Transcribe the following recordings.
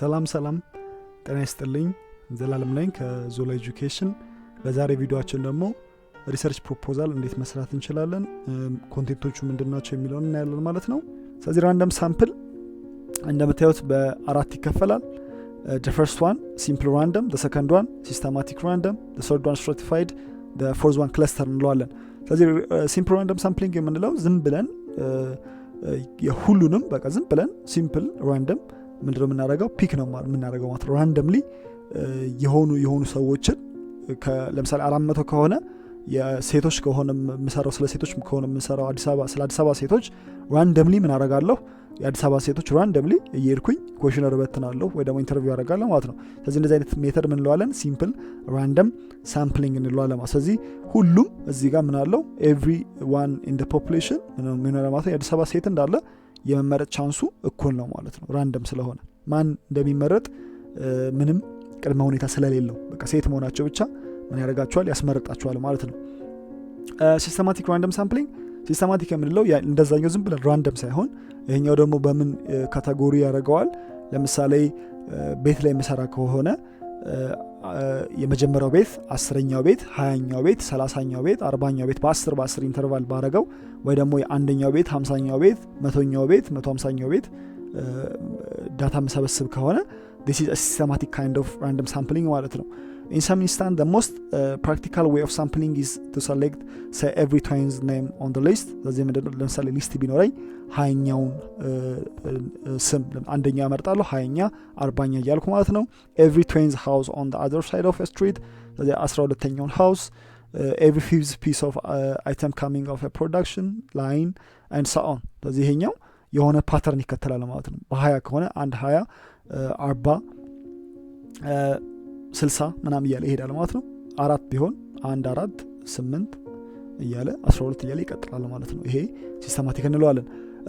ሰላም ሰላም፣ ጤና ይስጥልኝ። ዘላለም ነኝ ከዞላ Education። በዛሬ ቪዲዮአችን ደግሞ research proposal እንዴት መስራት እንችላለን፣ content ኦቹ ምንድን ናቸው የሚለውን እናያለን ማለት ነው። ስለዚህ random sample እንደምታዩት በአራት ይከፈላል። First one simple random፣ second one systematic random፣ third one stratified፣ fourth one cluster እንለዋለን። ስለዚህ simple random sampling የምንለው ዝም ብለን የሁሉንም በቃ ዝም ብለን simple random ምንድነው የምናደርገው? Pick ነው የምናደርገው ማለት ነው። Randomly የሆኑ የሆኑ ሰዎችን፣ ለምሳሌ 400 ከሆነ፣ የሴቶች ከሆነ የምሰራው፣ ስለ ሴቶች ከሆነ የምሰራው፣ አዲስ አበባ፣ ስለ አዲስ አበባ ሴቶች randomly ምን አደርጋለሁ? የአዲስ አበባ ሴቶች randomly እየሄድኩኝ questionnaire እበትናለሁ ወይ ደግሞ interview አደርጋለሁ ማለት ነው። ስለዚህ እንደዚህ አይነት method ምን እንለዋለን? Simple random sampling እንለዋለን ማለት። ስለዚህ ሁሉም እዚህ ጋር ምን አለው? Everyone in population ምን ማለት ነው፣ የአዲስ አበባ ሴት እንዳለ የመመረጥ chance ኡ እኩል ነው ማለት ነው። Random ስለሆነ ማን እንደሚመረጥ ምንም ቅድመ ሁኔታ ስለሌለው በቃ ሴት መሆናቸው ብቻ ምን ያደርጋቸዋል? ያስመርጣቸዋል ማለት ነው። Systematic random sampling፣ systematic የምንለው እንደዛኛው ዝም ብለን random ሳይሆን ይሄኛው ደግሞ በምን category ያደርገዋል? ለምሳሌ ቤት ላይ የምሰራ ከሆነ የመጀመሪያው ቤት፣ 10ኛው ቤት፣ 20ኛው ቤት፣ 30ኛው ቤት፣ 40ኛው ቤት በ10 በ10 interval ባረገው ወይ ደግሞ የአንደኛው ቤት፣ 50ኛው ቤት፣ 100ኛው ቤት፣ 150ኛው ቤት data የምሰበስብ ከሆነ this is systematic kind of random sampling ማለት ነው። In some instance, the most practical way of sampling is to select, say, every 20th name on the list። ስለዚህ ምንድነው፣ ለምሳሌ list ቢኖረኝ 20ኛውን ስም አንደኛ እመርጣለሁ፣ 20ኛ፣ 40ኛ እያልኩ ማለት ነው። Every 20th house on the other side of street፣ ስለዚህ 12ተኛውን house፣ every fifth piece of item coming off production line and so on። ስለዚህ ይሄኛው የሆነ pattern ይከተላል ማለት ነው። በ20 ከሆነ አንድ፣ 20፣ 40፣ 60 ምናምን እያለ ይሄዳል ማለት ነው። አራት ቢሆን አንድ፣ አራት፣ ስምንት እያለ፣ 12 እያለ ይቀጥላል ማለት ነው። ይሄ systematic እንለዋለን።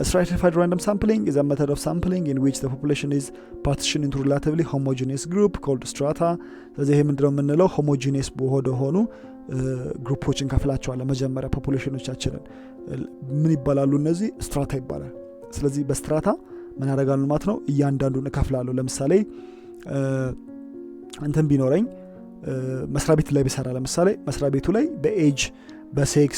Stratified random sampling is a method of sampling in which the population is partitioned into relatively homogeneous group called strata። ስለዚህ ይሄ ምንድነው የምንለው? Homogeneous ወደሆኑ group ኦች እንከፍላቸዋለን። መጀመሪያ population ኦቻችንን ምን ይባላሉ? እነዚህ strata ይባላል። ስለዚህ በ strata ምን ያደርጋሉ ማለት ነው? እያንዳንዱን እከፍላለሁ። ለምሳሌ እንትን ቢኖረኝ፣ መስሪያ ቤት ላይ ቢሰራ፣ ለምሳሌ መስሪያ ቤቱ ላይ በ age፣ በ sex፣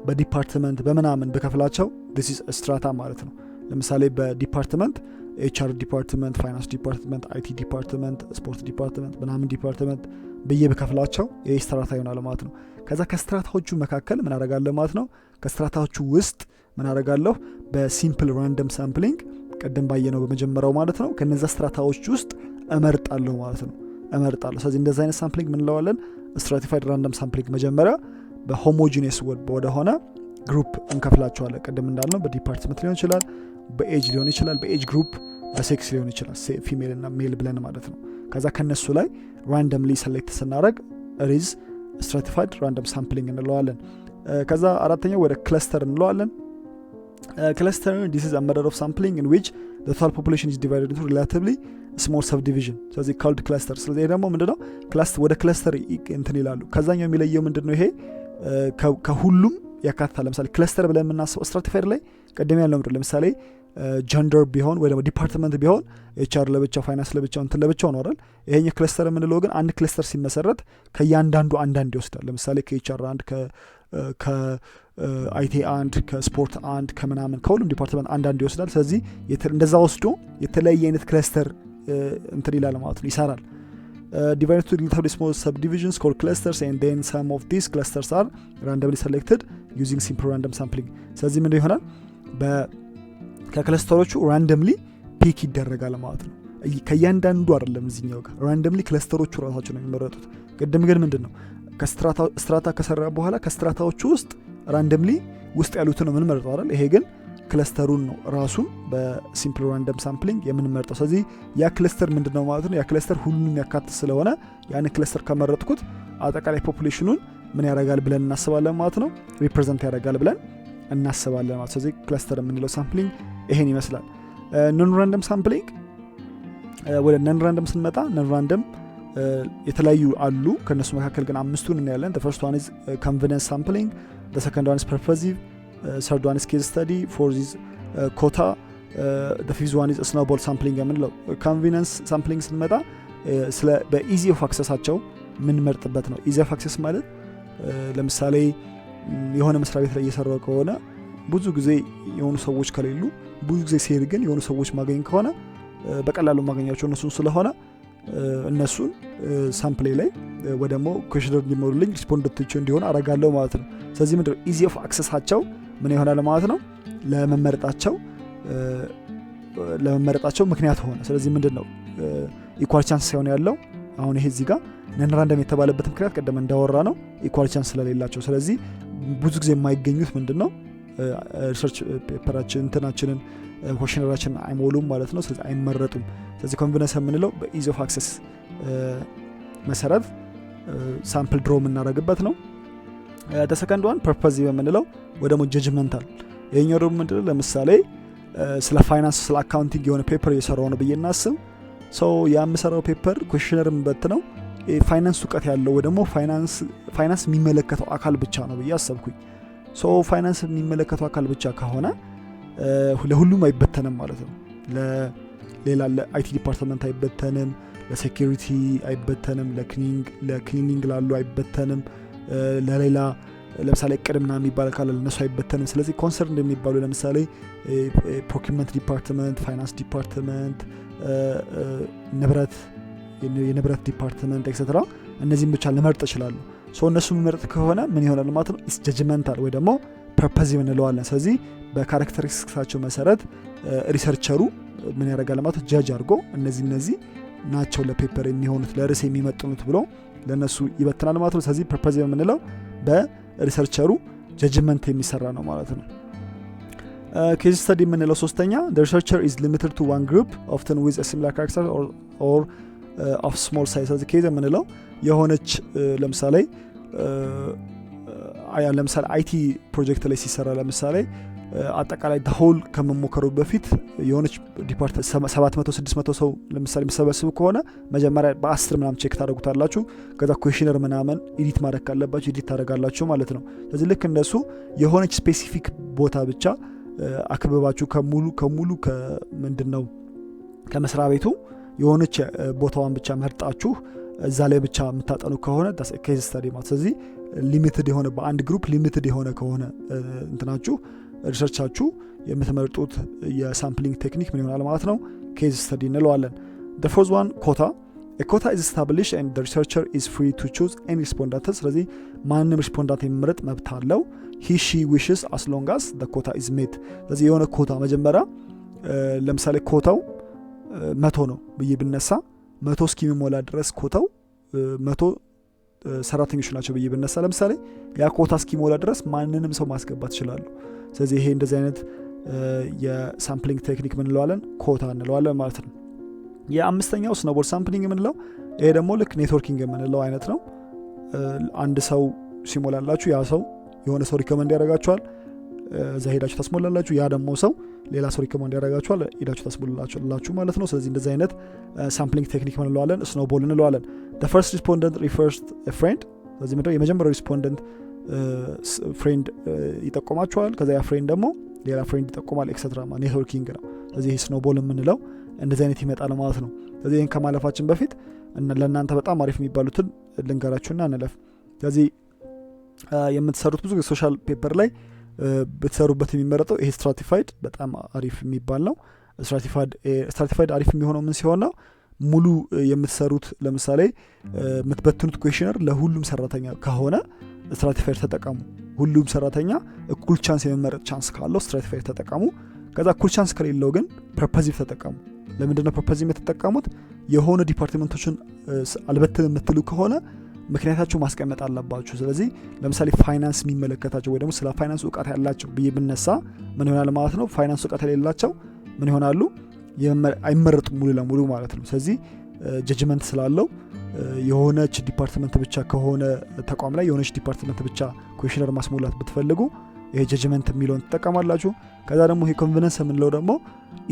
በ department፣ በምናምን ብከፍላቸው this is strata ማለት ነው። ለምሳሌ በ department HR department፣ finance department፣ IT department፣ sport department፣ ምናምን department ብዬ ብከፍላቸው ይህ strata ይሆናል ማለት ነው። ከዛ ከ strata ዎቹ መካከል ምን አደርጋለሁ ማለት ነው? ከ strata ዎቹ ውስጥ ምን አደርጋለሁ? በ simple random sampling ቅድም ባየነው በመጀመሪያው ማለት ነው። ከነዛ strata ዎች ውስጥ እመርጣለሁ ማለት ነው፣ እመርጣለሁ። ስለዚህ እንደዚህ አይነት sampling ምን እንለዋለን? Stratified random sampling። መጀመሪያ በ homogeneous ወደሆነ group እንከፍላቸዋለን። ቅድም እንዳልነው በ department ሊሆን ይችላል፣ በ age ሊሆን ይችላል፣ በ age group፣ በ sex ሊሆን ይችላል፣ female እና male ብለን ማለት ነው። ከዛ ከነሱ ላይ randomly select ስናደረግ is stratified random sampling እንለዋለን። ከዛ አራተኛው ወደ cluster እንለዋለን። Cluster, this is method of sampling in which total population is divided into relatively small subdivision፣ ስለዚህ called cluster። ስለዚህ ይሄ ደግሞ ምንድነው? ወደ cluster እንትን ይላሉ። ከዛኛው የሚለየው ምንድነው? ይሄ ከሁሉም ያካትታል። ለምሳሌ cluster ብለን የምናስበው stratified ላይ ቅድም ያለው ምንድነው? ለምሳሌ gender ቢሆን ወይ ደግሞ department ቢሆን HR ለብቻው፣ ፋይናንስ ለብቻው፣ እንትን ለብቻው ነው አይደል? ይሄኛው cluster የምንለው ግን አንድ cluster ሲመሰረት ከእያንዳንዱ አንዳንድ ይወስዳል። ለምሳሌ ከ HR አንድ፣ ከ IT አንድ፣ ከስፖርት አንድ፣ ከምናምን ከሁሉም department አንዳንድ ይወስዳል። ስለዚህ እንደዛ ወስዶ የተለያየ አይነት cluster እንትን ይላል ማለት ነው፣ ይሰራል። Divided to relatively small subdivisions called clusters, and then some of these clusters are randomly selected using simple random sampling። ስለዚህ ምንድን ይሆናል? ከ cluster ኦቹ randomly pick ይደረጋል ማለት ነው። ከእያንዳንዱ አይደለም፣ እዚኛው ጋር randomly cluster ኦቹ ራሳቸው ነው የሚመረጡት። ቅድም ግን ምንድን ነው፣ ከ strata ከሰራ በኋላ ከ strata ዎቹ ውስጥ randomly ውስጥ ያሉትን ነው የምንመርጠው አይደል? ይሄ ግን cluster ኡን ነው ራሱን በ simple random sampling የምንመርጠው። ስለዚህ ያ cluster ምንድን ነው ማለት ነው? ያ cluster ሁሉንም ያካትት ስለሆነ ያን cluster ከመረጥኩት አጠቃላይ population ኑን ምን ያደርጋል ብለን እናስባለን ማለት ነው? Represent ያደርጋል ብለን እናስባለን ማለት። ስለዚህ cluster የምንለው sampling ይሄን ይመስላል። Non random sampling፣ ወደ non random ስንመጣ non random የተለያዩ አሉ። ከእነሱ መካከል ግን አምስቱን እናያለን። First one is convenience sampling፣ second one is purposive፣ third one is case study፣ fourth is quota፣ Fifth one is snowball sampling የምንለው። Convenience sampling ስንመጣ ስለ በ easy of access ኣቸው የምንመርጥበት ነው። Easy of access ማለት ለምሳሌ የሆነ መስሪያ ቤት ላይ እየሰራው ከሆነ፣ ብዙ ጊዜ የሆኑ ሰዎች ከሌሉ፣ ብዙ ጊዜ ሲሄድ ግን የሆኑ ሰዎች ማገኝ ከሆነ፣ በቀላሉ ማገኛቸው እነሱን ስለሆነ እነሱን sample ኤ ላይ ወይ ደግሞ questionnaire እንዲሞሉልኝ respondent ኦች እንዲሆኑ አረጋለሁ ማለት ነው። ስለዚህ ምንድነው easy of access ኣቸው ምን ይሆናል ማለት ነው፣ ለመመረጣቸው ምክንያት ሆነ። ስለዚህ ምንድን ነው equal chance ሳይሆን ያለው አሁን ይሄ እዚህ ጋር non random የተባለበት ምክንያት ቀደም እንዳወራነው equal chance ስለሌላቸው። ስለዚህ ብዙ ጊዜ የማይገኙት ምንድን ነው research paper ኣችን እንትናችንን questionnaire ኣችንን አይሞሉም ማለት ነው። ስለዚህ አይመረጡም። ስለዚህ convenience የምንለው በ ease of access መሰረት sample draw የምናደርግበት ነው። Second one purposive የምንለው ወይ ደግሞ judgmental። ይሄኛው ደግሞ ምንድነው? ለምሳሌ ስለ ፋይናንስ፣ ስለ accounting የሆነ paper እየሰራው ነው ብዬ እናስብ። So ያ የምሰራው paper questionnaire የምበትነው ፋይናንስ እውቀት ያለው ወይ ደግሞ ፋይናንስ የሚመለከተው አካል ብቻ ነው ብዬ አሰብኩኝ። So finance የሚመለከተው አካል ብቻ ከሆነ ለሁሉም አይበተንም ማለት ነው። ሌላ ለ IT department አይበተንም፣ ለ security አይበተንም፣ ለ cleaning ላሉ አይበተንም፣ ለሌላ ለምሳሌ እቅድ ምናምን የሚባል ካለ ለእነሱ አይበተንም። ስለዚህ concerned የሚባሉ ለምሳሌ procurement department፣ finance department፣ ንብረት የንብረት department etcetera እነዚህም ብቻ ልመርጥ እችላለሁ። So እነሱ የሚመርጥ ከሆነ ምን ይሆናል ማለት ነው? It's judgmental ወይ ደግሞ purposive እንለዋለን። ስለዚህ በ characteristics ኣቸው መሰረት researcher ኡ ምን ያደርጋል ማለት ነው? Judge አድርጎ እነዚህ እነዚህ ናቸው ለ paper የሚሆኑት፣ ለርዕስ የሚመጥኑት ብሎ ለእነሱ ይበትናል ማለት ነው። ስለዚህ purposive የምንለው በ researcher ኡ judgment የሚሰራ ነው ማለት ነው። Case study የምንለው ሶስተኛ፣ researcher is limited to one group, often with similar character or of small size። ስለዚህ case የምንለው የሆነች ለምሳሌ IT project ላይ ሲሰራ ለምሳሌ አጠቃላይ whole ከመሞከሩ በፊት የሆነች department 700 600 ሰው ለምሳሌ የሚሰበስቡ ከሆነ መጀመሪያ በ10 ምናምን check ታደርጉታላችሁ። ከዛ questionnaire ምናምን edit ማድረግ ካለባችሁ edit ታደርጋላችሁ ማለት ነው። ስለዚህ ልክ እንደሱ የሆነች specific ቦታ ብቻ አክብባችሁ ከሙሉ ከምንድን ነው ከመስሪያ ቤቱ የሆነች ቦታዋን ብቻ መርጣችሁ እዛ ላይ ብቻ የምታጠኑ ከሆነ case study ማለት። ስለዚህ limited የሆነ በአንድ group limited የሆነ ከሆነ እንትናችሁ research ኣችሁ የምትመርጡት የ sampling technique ምን ይሆናል ማለት ነው? Case study እንለዋለን። Fourth one, quota. Quota is established and researcher is free to choose any respondent። ስለዚህ ማንም respondent የመምረጥ መብት አለው he, she wishes, as long as quota is met። ስለዚህ የሆነ ኮታ መጀመሪያ ለምሳሌ ኮታው 100 ነው ብዬ ብነሳ፣ 100 እስኪሞላ ድረስ፣ ኮታው 100 ሰራተኞች ናቸው ብዬ ብነሳ ለምሳሌ ያ ኮታ እስኪሞላ ድረስ ማንንም ሰው ማስገባት ይችላሉ። ስለዚህ ይሄ እንደዚህ አይነት የ sampling technique ምን እንለዋለን? ኮታ እንለዋለን ማለት ነው። የአምስተኛው snowball sampling የምንለው፣ ይሄ ደግሞ ልክ networking የምንለው አይነት ነው። አንድ ሰው ሲሞላላችሁ ያ ሰው የሆነ ሰው recommend ያደርጋችኋል፣ እዛ ሄዳችሁ ታስሞላላችሁ። ያ ደግሞ ሰው ሌላ ሰው recommend ያደርጋችኋል፣ ሄዳችሁ ታስሞላላችሁ ማለት ነው። ስለዚህ እንደዚህ አይነት sampling technique ምን እንለዋለን? Snowball እንለዋለን። First respondent refers friend። ስለዚህ ምንድነው የመጀመሪያው respondent friend ይጠቆማችኋል። ከዛ ያ friend ደግሞ ሌላ friend ይጠቁማል etcetera፣ networking ነው። ስለዚህ ይህ snowball የምንለው እንደዚህ አይነት ይመጣል ማለት ነው። ስለዚህ ይህን ከማለፋችን በፊት ለእናንተ በጣም አሪፍ የሚባሉትን ልንገራችሁና እንለፍ። ስለዚህ የምትሰሩት ብዙ social paper ላይ ብትሰሩበት የሚመረጠው ይሄ stratified በጣም አሪፍ የሚባል ነው። Stratified አሪፍ የሚሆነው ምን ሲሆን ነው? ሙሉ የምትሰሩት ለምሳሌ የምትበትኑት questionnaire ለሁሉም ሰራተኛ ከሆነ stratified ተጠቀሙ። ሁሉም ሰራተኛ እኩል chance የመመረጥ chance ካለው stratified ተጠቀሙ። ከዛ እኩል chance ከሌለው ግን purposive ተጠቀሙ። ለምንድነው purposive የምትጠቀሙት? የሆነ department ኦችን አልበትንም የምትሉ ከሆነ ምክንያታችሁ ማስቀመጥ አለባችሁ። ስለዚህ ለምሳሌ ፋይናንስ የሚመለከታቸው ወይ ደግሞ ስለ ፋይናንስ እውቀት ያላቸው ብዬ ብነሳ ምን ይሆናል ማለት ነው? ፋይናንስ እውቀት የሌላቸው ምን ይሆናሉ? አይመረጡም ሙሉ ለሙሉ ማለት ነው። ስለዚህ judgment ስላለው የሆነች department ብቻ ከሆነ ተቋም ላይ የሆነች department ብቻ questionnaire ማስሞላት ብትፈልጉ ይሄ judgment የሚለውን ትጠቀማላችሁ። ከዛ ደግሞ ይሄ convenience የምንለው ደግሞ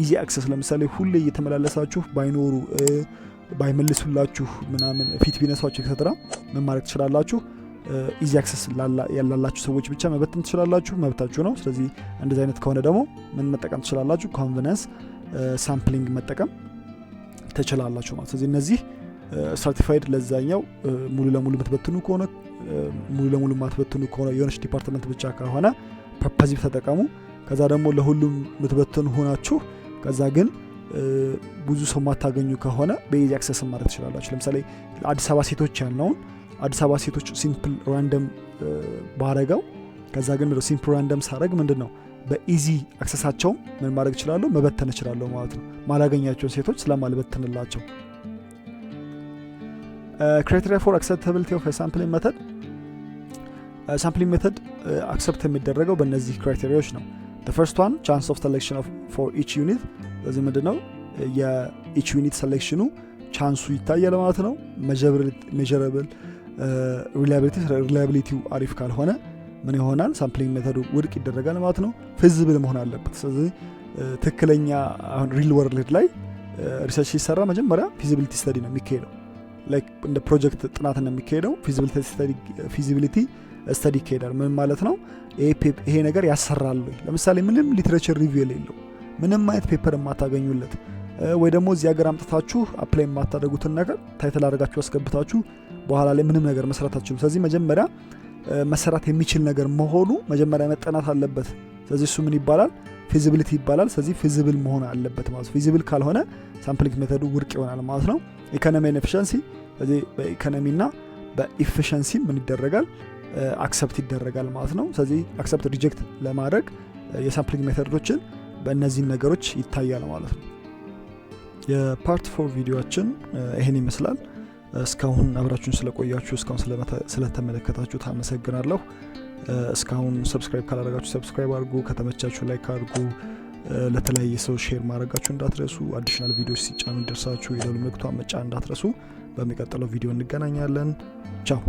easy access፣ ለምሳሌ ሁሌ እየተመላለሳችሁ ባይኖሩ፣ ባይመልሱላችሁ ምናምን፣ ፊት ቢነሷችሁ etcetera ምን ማድረግ ትችላላችሁ? Easy access ያላላችሁ ሰዎች ብቻ መበተን ትችላላችሁ፣ መብታችሁ ነው። ስለዚህ እንደዚህ አይነት ከሆነ ደግሞ ምን መጠቀም ትችላላችሁ? Convenience sampling መጠቀም ትችላላችሁ ማለት። ስለዚህ እነዚህ stratified ለዛኛው ሙሉ ለሙሉ የምትበትኑ ከሆነ፣ ሙሉ ለሙሉ የማትበትኑ ከሆነ፣ የሆነች department ብቻ ከሆነ purposive ተጠቀሙ። ከዛ ደግሞ ለሁሉም የምትበትኑ ሆናችሁ ከዛ ግን ብዙ ሰው ማታገኙ ከሆነ በ easy access ማድረግ ትችላላችሁ። ለምሳሌ አዲስ አበባ ሴቶች ያልነውን አዲስ አበባ ሴቶች simple random ባረገው፣ ከዛ ግን simple random ሳረግ ምንድን ነው በ easy access ኣቸውም ምን ማድረግ እችላለሁ? መበተን እችላለሁ ማለት ነው፣ ማላገኛቸውን ሴቶች ስለማልበትንላቸው። Criteria for acceptability of sampling method። Sampling method accept የሚደረገው በእነዚህ criteria ዎች ነው። First one, chance of selection for each unit። ስለዚህ ምንድን ነው የ each unit selection ኑ chance ኡ ይታያል ማለት ነው። Measurable reliability። Reliability ው አሪፍ ካልሆነ ምን ይሆናል? Sampling method ኡ ውድቅ ይደረጋል ማለት ነው። Feasible መሆን አለበት። ስለዚህ ትክክለኛ አሁን real world ላይ research ሲሰራ መጀመሪያ feasibility study ነው የሚካሄደው። Like እንደ ፕሮጀክት ጥናት ነው የሚካሄደው። Feasibility study ይካሄዳል። ምን ማለት ነው? ይሄ ነገር ያሰራል ወይ? ለምሳሌ ምንም literature review የሌለው፣ ምንም አይነት paper የማታገኙለት፣ ወይ ደግሞ እዚህ ሀገር አምጥታችሁ apply የማታደርጉትን ነገር title አድርጋችሁ አስገብታችሁ በኋላ ላይ ምንም ነገር መስራት አትችሉም። ስለዚህ መጀመሪያ መሰራት የሚችል ነገር መሆኑ መጀመሪያ መጠናት አለበት። ስለዚህ እሱ ምን ይባላል? Feasibility ይባላል። ስለዚህ feasible መሆን አለበት ማለት ነው። Feasible ካልሆነ sampling method ኡ ውድቅ ይሆናል ማለት ነው። Economy, efficiency። ስለዚህ በኢኮኖሚና በ efficiency ምን ይደረጋል? Accept ይደረጋል ማለት ነው። ስለዚህ accept reject ለማድረግ የ sampling method ኦችን በእነዚህን ነገሮች ይታያል ማለት ነው። የ part 4 ቪዲዮአችን ይሄን ይመስላል። እስካሁን አብራችሁን ስለቆያችሁ፣ እስካሁን ስለተመለከታችሁት አመሰግናለሁ። እስካሁን subscribe ካላደረጋችሁ subscribe አድርጉ። ከተመቻችሁ like አድርጉ። ለተለያየ ሰው share ማድረጋችሁ እንዳትረሱ። Additional ቪዲዮዎች ሲጫኑ እንዲደርሳችሁ የደወል ምልክቷን መጫን እንዳትረሱ። በሚቀጥለው ቪዲዮ እንገናኛለን። ቻው።